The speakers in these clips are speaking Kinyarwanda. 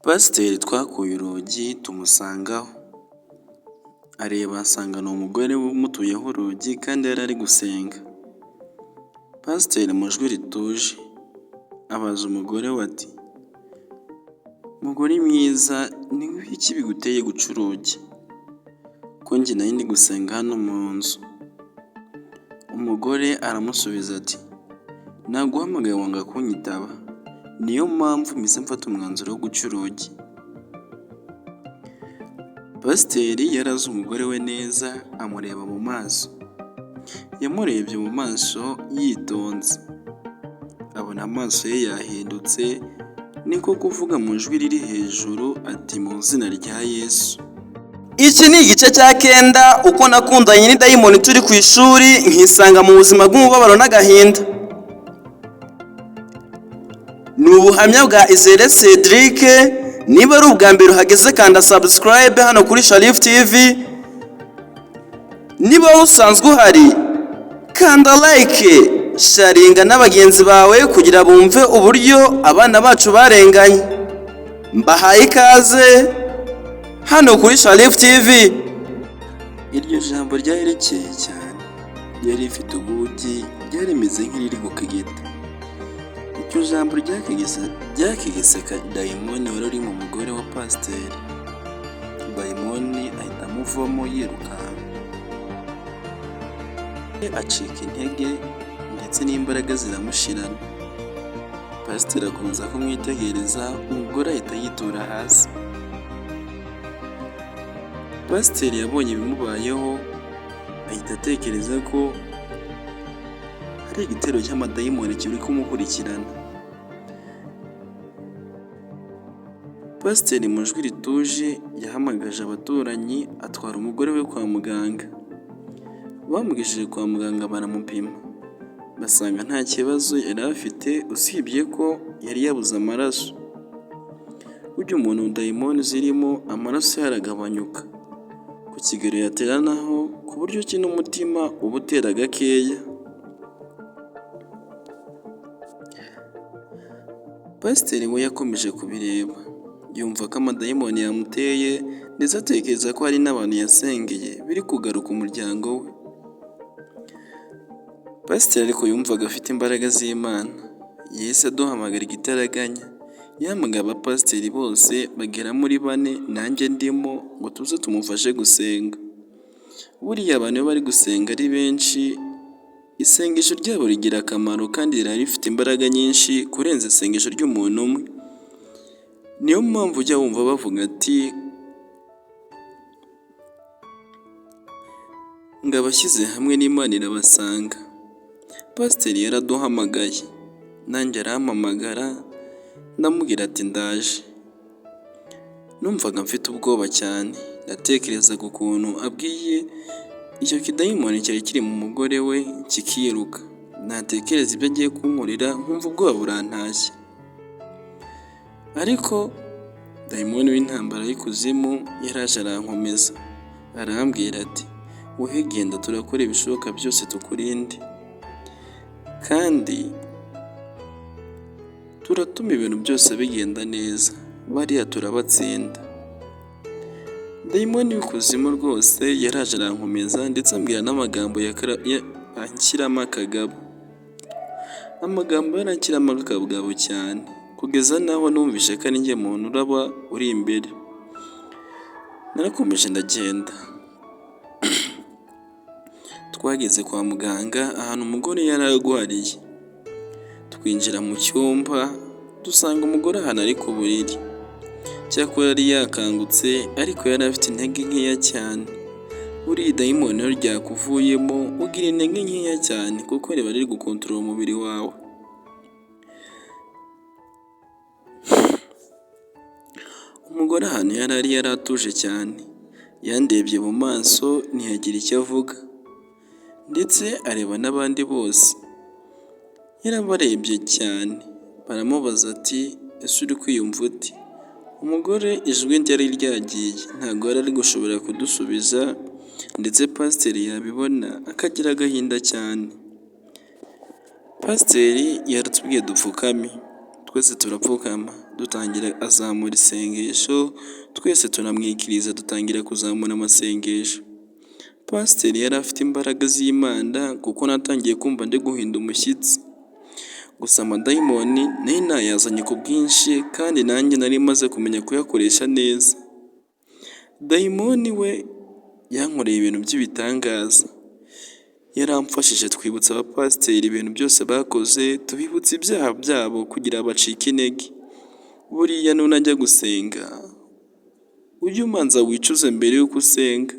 Pasiteri twakuye urugi tumusangaho, areba asanga ni umugore umutuyeho urugi kandi yari ari gusenga. Pasiteri mu ijwi rituje abaza umugore we ati mugore mwiza ni ibiki biguteye guca urugi? Ko njye nari ndi gusenga hano mu nzu. Umugore aramusubiza ati naguhamagaye wanga kunyitaba, niyo mpamvu mpise mfata umwanzuro wo guca urugi. Pasiteri yari azi umugore we neza amureba mu maso, yamurebye mu maso yitonze, abona amaso ye yahindutse niko kuvuga mu ijwi riri hejuru ati mu izina rya Yesu. Iki ni igice cya kenda uko nakundanye n'idayimoni turi ku ishuri nkisanga mu buzima bw'umubabaro n'agahinda. Ni ubuhamya bwa Izere Cedric, niba ari ubwa mbere uhageze kanda subscribe hano kuri Sharif TV, niba usanzwe uhari kanda like, sharinga n'abagenzi bawe kugira bumve uburyo abana bacu barenganye. Mbahaye ikaze hano kuri Sharif TV. Iryo jambo ryari rikeye cyane, ryari rifite ubugi, ryari rimeze nk'iriri gukegeta. Iryo jambo ryakegese dayimoni wari uri mu mugore wa pasiteri. Dayimoni ahita amuvamo yirukanka, acika intege ndetse n'imbaraga ziramushirana. Pasiteri akomeza kumwitegereza, umugore ahita yitura hasi. Pasiteri yabonye ibimubayeho ahita atekereza ko hari igitero cy'amadayimoni kiri kumukurikirana. Pasiteri mu ijwi rituje yahamagaje abaturanyi atwara umugore we kwa muganga. Bamugejeje kwa muganga baramupima, basanga nta kibazo yari afite usibye ko yari yabuze amaraso. Burya umuntu dayimoni zirimo amaraso ye aragabanyuka ku kigero yateranaho ku buryo ki n'umutima uba utera gakeya. Pasiteri we yakomeje kubireba yumva ko amadayimoni yamuteye ndetse atekereza ko hari n'abantu yasengeye biri kugaruka umuryango we. Pasiteri ariko yumvaga afite imbaraga z'Imana, yahise aduhamagara igitaraganya, yahamagaye abapasiteri bose bagera muri bane nanjye ndimo ngo tuze tumufashe gusenga. Buriya abantu iyo bari gusenga ari benshi, isengesho ryabo rigira akamaro kandi riba rifite imbaraga nyinshi kurenza isengesho ry'umuntu umwe. Niyo mpamvu ujya wumva bavuga ati ngo abashyize hamwe n'Imana irabasanga. Pasiteri yaraduhamagaye nanjye arampamagara ndamubwira ati ndaje. Numvaga mfite ubwoba cyane, natekerezaga ukuntu abwiye icyo kidayimoni cyari kiri mu mugore we kikiruka, natekereza ibyo agiye kunkorera nkumva ubwoba burantashye. Ariko dayimoni w'intambara y'ikuzimu yaraje arankomeza, arambwira ati wowe genda turakora ibishoboka byose tukurinde kandi turatuma ibintu byose bigenda neza, bariya turabatsinda. Dayimoni w'ikuzimu rwose yaraje arankomeza ndetse ambwira n'amagambo anshyiramo akagabo. Amagambo yaranshyiramo akagabo cyane kugeza n'aho numvise ko ari njye muntu uraba uri imbere. Narakomeje ndagenda. Twageze kwa muganga ahantu umugore yari arwariye, twinjira mu cyumba dusanga umugore ahantu ari ku buriri, cyakora yari yakangutse ariko yari afite intege nkeya cyane. Buriya dayimoni iyo ryakuvuyemo ugira intege nkeya cyane kuko riba riri gukontorora umubiri wawe. Umugore ahantu yari ari yari atuje cyane, yandebye mu maso ntiyagira icyo avuga ndetse areba n'abandi bose, yarabarebye cyane baramubaza ati ese uri kwiyumva ute? Umugore ijwi ryari ryagiye ntabwo yari ari gushobora kudusubiza ndetse pasiteri yabibona akagira agahinda cyane. Pasiteri yaratubwiye dupfukame, Twese turapfukama, dutangira azamura isengesho, twese turamwikiriza dutangira kuzamura amasengesho. Pasiteri yari afite imbaraga z'Imana kuko natangiye kumva ndi guhinda umushyitsi. Gusa amadayimoni nari nayazanye ku bwinshi kandi nanjye nari maze kumenya kuyakoresha neza. Dayimoni we yankoreye ibintu by'ibitangaza. Yaramfashije twibutsa abapasiteri ibintu byose bakoze, tubibutsa ibyaha byabo kugira bacike intege. Buriya nunajya gusenga, ujye umanza wicuze mbere y'uko usenga.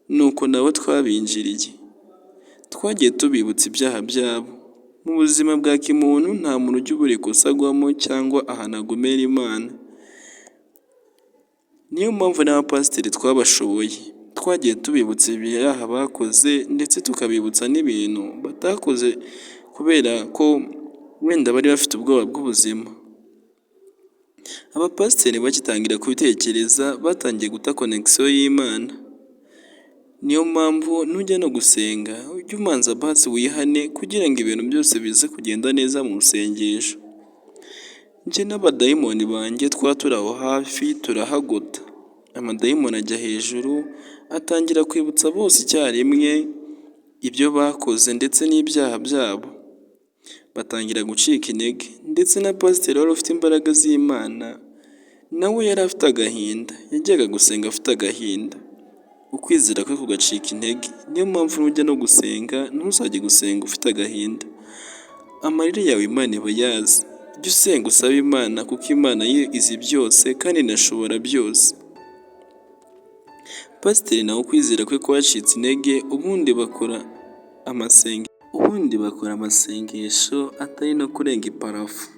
Nuko nabo twabinjiriye. Twagiye tubibutsa ibyaha byabo. Mu buzima bwa kimuntu nta muntu ujya ubura ikosa agwamo cyangwa ahantu agomera Imana. Niyo mpamvu n'abapasiteri twabashoboye. Twagiye tubibutsa ibyaha bakoze ndetse tukabibutsa n'ibintu batakoze kubera ko wenda bari bafite ubwoba bw'ubuzima. Abapasiteri bagitangira kubitekereza batangiye guta connection y'Imana. Niyo mpamvu nujya no gusenga ujye umanza basi wihane kugira ngo ibintu byose bize kugenda neza mu isengesho. Njye n'abadayimoni banjye twari turi aho hafi turahagota. Amadayimoni ajya hejuru atangira kwibutsa bose icyarimwe ibyo bakoze ndetse n'ibyaha byabo. Batangira gucika intege ndetse na pasiteri wari ufite imbaraga z'Imana nawe yari afite agahinda, yajyaga gusenga afite agahinda. Ukwizera kwe kugacika intege. Niyo mpamvu nujya no gusenga ntuzajye gusenga ufite agahinda. Amarira yawe Imana iba ayazi. Jya usenga usabe Imana kuko Imana yo izi byose kandi inashobora byose. Pasiteri nawe ukwizera kwe kwacitse intege, ubundi bakora amasengesho atari no kurenga iparafu.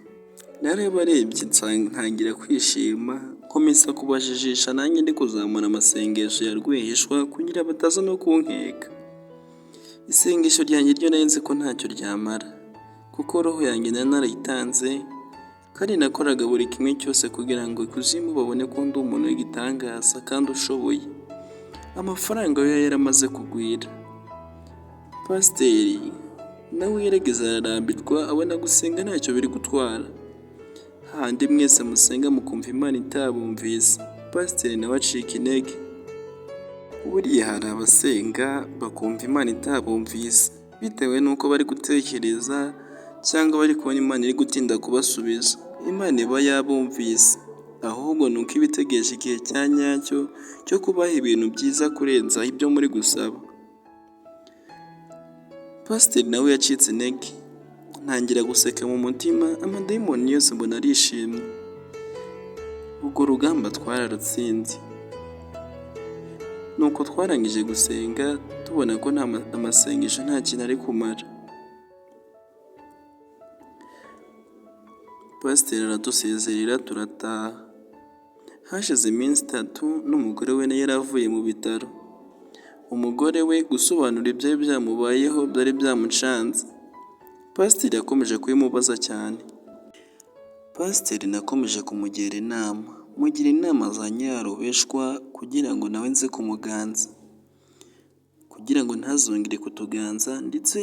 Narabarebye ntangira kwishima, nkomeza kubajijisha nanjye ndi kuzamura amasengesho ya rwihishwa kugira bataza no kunkeka. Isengesho ryanjye ryo nari nzi ko ntacyo ryamara, kuko roho yanjye nari narayitanze kandi nakoraga buri kimwe cyose kugira ngo ikuzimu babone ko ndi umuntu w'igitangaza kandi ushoboye. Amafaranga yo yaramaze kugwira. Pasiteri nawe yarageze ararambirwa abona gusenga ntacyo biri gutwara. Hahandi mwese musenga mukumva Imana itabumvise, pasiteri nawe acika intege. Buriya hari abasenga bakumva Imana itabumvise bitewe n'uko bari gutekereza cyangwa bari kubona Imana iri gutinda kubasubiza. Imana iba yabumvise, ahubwo ni uko iba itegereje igihe cya nyacyo cyo kubaha ibintu byiza kurenza ibyo muri gusaba. Pasiteri nawe yacitse intege, ntangira guseka mu mutima, amadayimoni yose mbona arishimye. Urwo rugamba twararutsinze. Nuko twarangije gusenga tubona ko nta amasengesho nta kintu ari kumara. Pasiteri aradusezerera turataha. Hashize iminsi itatu n'umugore we yari avuye mu bitaro. Umugore we gusobanura ibyari byamubayeho byari byamucanze. Pasiteri yakomeje kubimubaza cyane. Pasiteri nakomeje kumugira inama, mugira inama za nyirarubeshwa kugira ngo nawe nze kumuganza, kugira ngo ntazongere kutuganza ndetse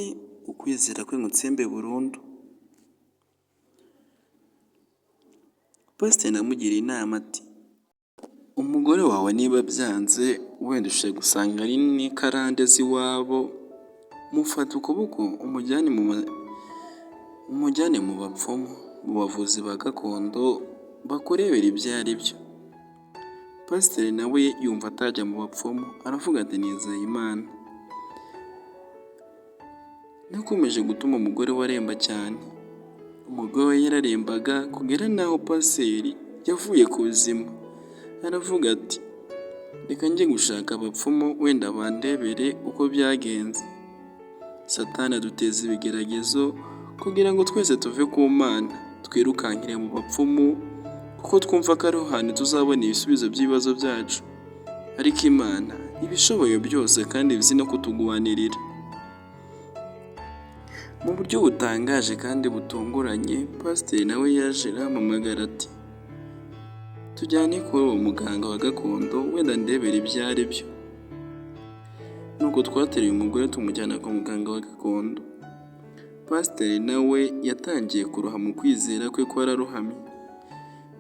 ukwizera kwe ngutsembe burundu. Pasiteri namugiriye inama ati umugore wawe niba byanze wenda ushobora gusanga ari n'ikarande z'iwabo, mufate ukuboko umujyane mu bapfumu, mu bavuzi ba gakondo bakurebera ibyo ari byo. Pasiteri nawe yumva atajya mu bapfumu aravuga ati nizeye Imana. Nakomeje gutuma umugore we aremba cyane. Umugore we yararembaga kugera n'aho pasiteri yavuye ku buzima, aravuga ati reka njye gushaka abapfumu wenda bandebere uko byagenze. Satani aduteza ibigeragezo kugira ngo twese tuve ku Mana, twirukankire mu bapfumu kuko twumva ko ariho hantu tuzabona ibisubizo by'ibibazo byacu. Ariko Imana iba ishoboye byose kandi izi no kutugwanirira. Mu buryo butangaje kandi butunguranye, pasiteri nawe yaje arampamagara ati tujyane kuri uwo muganga wa gakondo wenda ndebera ibyo ari byo. Nuko twateruye umugore tumujyana kwa muganga wa gakondo. Pasiteri nawe yatangiye kuroha mu kwizera kwe kwararohamye.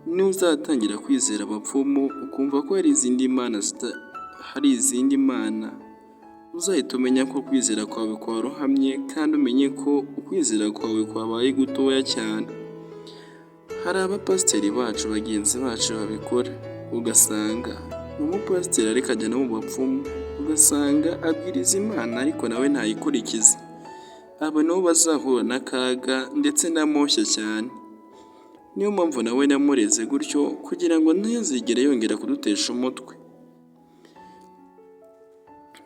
Nuzatangira kwizera abapfumu ukumva ko hari izindi mana hari izindi mana, uzahita umenya ko kwizera kwawe kwarohamye kandi umenye ko ukwizera kwawe kwabaye gutoya cyane. Hari abapasiteri bacu bagenzi bacu babikora, ugasanga ni umupasiteri ariko ajya no mu bapfumu, ugasanga abwiriza Imana ariko nawe ntayikurikiza. Abo nibo bazahura n'akaga ndetse n'amoshya cyane. Niyo mpamvu nawe namureze gutyo kugira ngo ntazigere yongera kudutesha umutwe.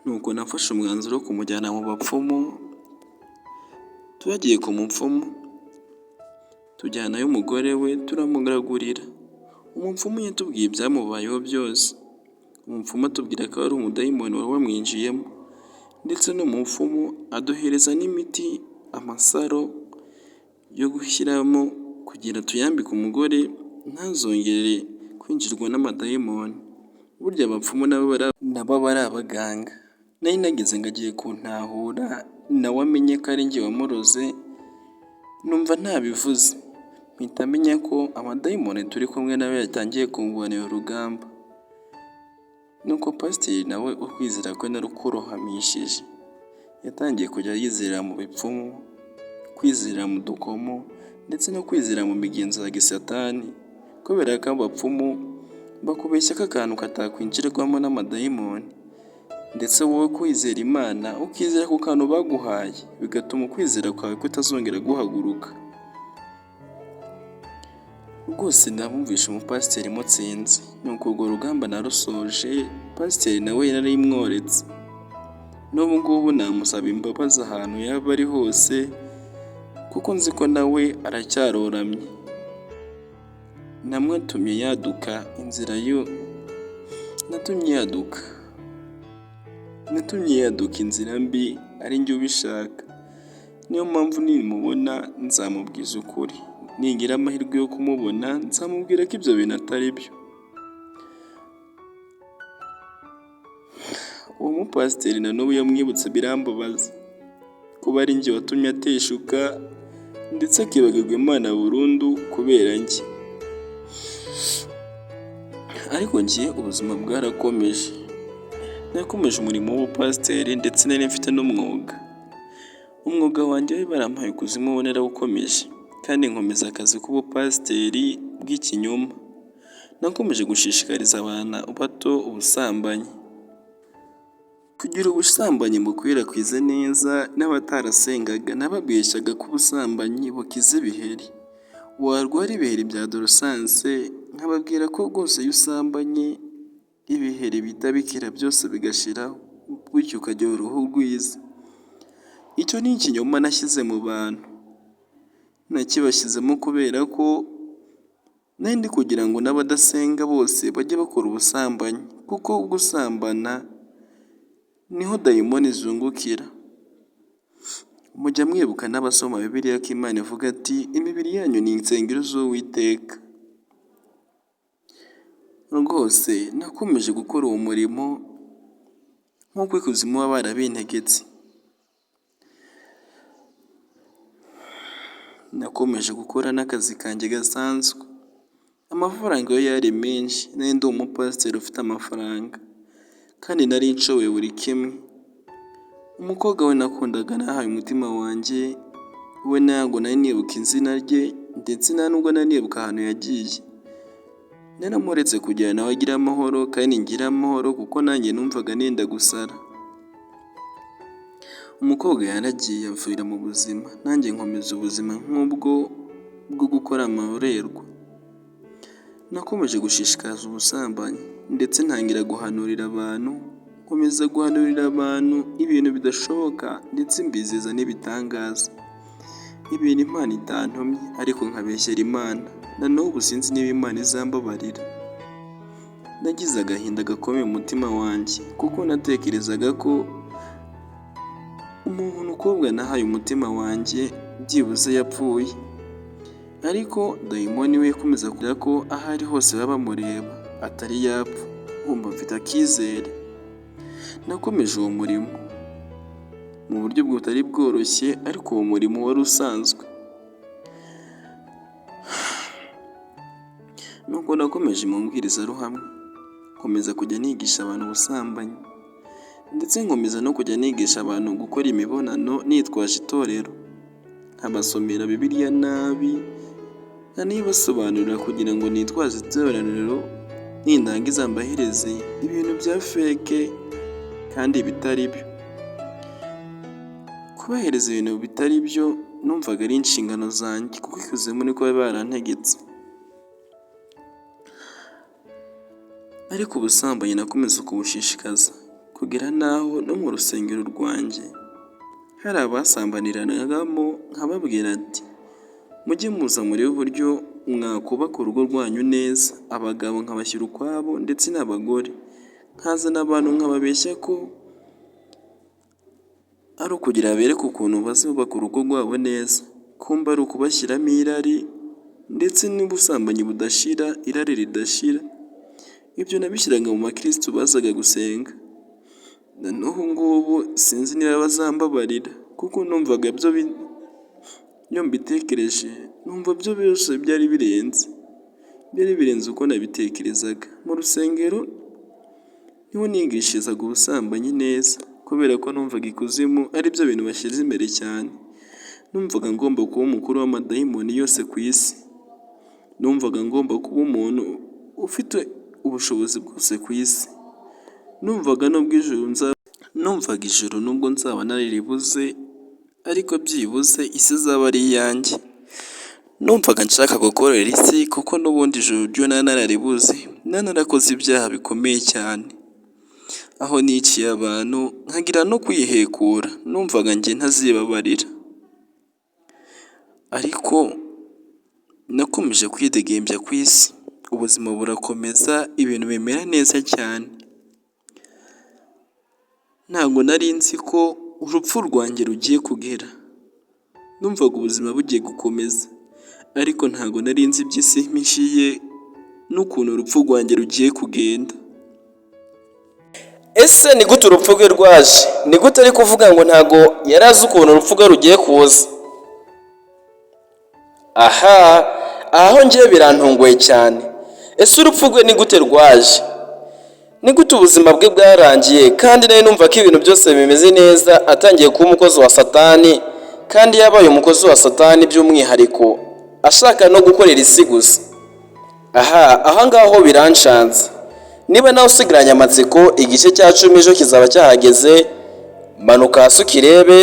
Nuko nafashe umwanzuro wo kumujyana mu bapfumu, tubagiye ku mupfumu, tujyanayo umugore we turamuragurira. Umupfumu yatubwiye ibyamubayeho byose. Umupfumu atubwira ko ari umudayimoni wari wamwinjiyemo ndetse n'umupfumu aduhereza n'imiti, amasaro yo gushyiramo kugira tuyambike umugore ntazongere kwinjirwa n'amadayimoni. Burya abapfumu nabo aba ari abaganga. Nari nagize ngo agiye kuntahura nawe amenye ko ari njye wamuroze, numva ntabivuze. Mpita menya ko amadayimoni turi kumwe nawe yatangiye kundwanira urugamba. Nuko pasiteri nawe ukwizera kwe narukurohamishije. Yatangiye kujya yizerera mu bipfumu, kwizerera mu dukomo ndetse no kwizera mu migenzo ya gisatani, kubera ko abapfumu bakubeshya ko akantu katakwinjirwamo n'amadayimoni ndetse wowe kwizera Imana ukizera ku kantu baguhaye, bigatuma ukwizera kwawe kutazongera guhaguruka. Rwose ndabumvisha umupasiteri mutsinze, nuko urwo rugamba narusoje, pasiteri nawe narimworetse. N'ubu ngubu namusaba imbabazi ahantu yaba ari hose kuko nzi ko nawe aracyaroramye. Namwatumye yaduka inzira yo natumye yaduka natumye yaduka inzira mbi ari njye ubishaka. Niyo mpamvu nimubona nzamubwiza ukuri. Ningira amahirwe yo kumubona nzamubwira ko ibyo bintu atari byo. Uwo mupasiteri na n'ubu iyo mwibutse birambabaza. Kuba ari njye watumye ateshuka ndetse akibagirwa Imana burundu kubera njye. Ariko njye ubuzima bwarakomeje. Nakomeje umurimo w'ubupasiteri ndetse nari mfite n'umwuga. Umwuga wanjye wari barampaye ikuzimu wo narawukomeje kandi nkomeza akazi k'ubupasiteri bw'ikinyoma. Nakomeje gushishikariza abana bato ubusambanyi. Kugira ubusambanyi bukwirakwize neza n'abatarasengaga nababeshyaga ko ubusambanyi bukiza ibiheri. Warwara ibiheri bya dorosanse nkababwira ko rwose iyo usambanye ibiheri bihita bikira byose bigashiraho, bityo ukagira uruhu rwiza. Icyo ni ikinyoma nashyize mu bantu. Nakibashyizemo kubera ko nari ndi kugira ngo n'abadasenga bose bajye bakora ubusambanyi kuko gusambana niho dayimoni zungukira. Mujya mwibuka n'abasoma Bibiliya ko Imana ivuga ati imibiri yanyu ni insengero z'Uwiteka. Rwose nakomeje gukora uwo murimo nk'uko ikuzimu baba barabintegetse. Nakomeje gukora n'akazi kanjye gasanzwe. Amafaranga yo yari menshi, nari ndi umupasiteri ufite amafaranga kandi nari nshoboye buri kimwe. Umukobwa we nakundaga nahaye umutima wanjye, we ntabwo nari nibuka izina rye ndetse nta nubwo nari nibuka ahantu yagiye. Naramuretse kugira nawe agire amahoro kandi ngire amahoro kuko nanjye numvaga nenda gusara. Umukobwa yaragiye amvira mu buzima, nanjye nkomeza ubuzima nk'ubwo bwo gukora amarorerwa. Nakomeje gushishikaza ubusambanyi ndetse ntangira guhanurira abantu, nkomeza guhanurira abantu ibintu bidashoboka ndetse mbizeza n'ibitangaza. Ibintu Imana itantumye ariko nkabeshyera Imana, na n'ubu sinzi niba Imana izambabarira. Nagize agahinda gakomeye mu mutima wanjye kuko natekerezaga ko umuntu umukobwa nahaye umutima wanjye byibuze yapfuye. Ariko dayimoni we ikomeza kugira ko aho ari hose baba bamureba atari yapfa, nkumva mfite akizere. Nakomeje uwo murimo. mu buryo butari bworoshye, ariko uwo murimo wari usanzwe. Nuko nakomeje mu mbwirizaruhame, nkomeza kujya nigisha abantu ubusambanyi, ndetse nkomeza no kujya nigisha abantu gukora imibonano nitwaje itorero, nkabasomera Bibiliya nabi, nkanibasobanurira kugira ngo nitwaze iteraniro, nindangiza mbahereze ibintu bya fake kandi bitari byo. Kubahereza ibintu bitari byo numvaga ari inshingano zanjye kuko ikuzimu niko bari barantegetse. Ariko ubusambanyi nakomeza kubushishikaza kugera n'aho no mu rusengero rwanjye hari abasambaniragamo, nkababwira ati mujye muza murebe uburyo mwakubaka urugo rwanyu neza, abagabo nkabashyira ukwabo ndetse n'abagore, nkazana abantu nkababeshya ko ari ukugira bereke ukuntu bazubaka urugo rwabo neza, kumbe ari ukubashyiramo irari ndetse n'ubusambanyi budashira, irari ridashira. Ibyo nabishyiraga mu bakirisitu bazaga gusenga, na n'ubu ngubu sinzi niba bazambabarira kuko numvaga byo iyo mbitekereje numva byo byose byari birenze, byari birenze uko nabitekerezaga. Mu rusengero niho nigishirizaga ubusambanyi neza kubera ko numvaga ikuzimu ari byo bintu bashyize imbere cyane. Numvaga ngomba kuba umukuru w'amadayimoni yose ku isi, numvaga ngomba kuba umuntu ufite ubushobozi bwose ku isi, numvaga nubwo ijuru numvaga ijuru nubwo nzaba nariribuze ariko byibuze isi izaba ari iyanjye. Numvaga nshaka gukorera isi kuko n'ubundi ijuru ryo nari nararibuze, nari narakoze ibyaha bikomeye cyane, aho niciye abantu nkagira no kwihekura, numvaga njye ntazibabarira. Ariko nakomeje kwidegembya ku isi, ubuzima burakomeza, ibintu bimera neza cyane. Ntabwo nari nzi ko urupfu rwanjye rugiye kugera, numvaga ubuzima bugiye gukomeza, ariko ntabwo nari nzi iby'isi mpishiye n'ukuntu urupfu rwanjye rugiye kugenda. Ese ni gute urupfu rwe rwaje? Ni gute ari kuvuga ngo ntago yari azi ukuntu urupfu rwe rugiye kuza? Aha, aho ngewe birantunguye cyane. Ese urupfu rwe ni gute rwaje? Ni gute ubuzima bwe bwarangiye kandi nawe numva ko ibintu byose bimeze neza, atangiye kuba umukozi wa Satani, kandi yabaye umukozi wa Satani by'umwihariko ashaka no gukorera isi gusa? Aha, aha ngaho biranshanze. Niba nawe usigaranye amatsiko, igice cya 10 ejo kizaba cyahageze, manuka hasi ukirebe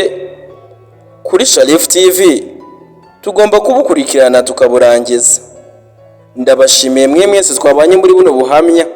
kuri Sharif TV, tugomba kubukurikirana tukaburangiza. Ndabashimiye mwe mwese twabanye muri buno buhamya.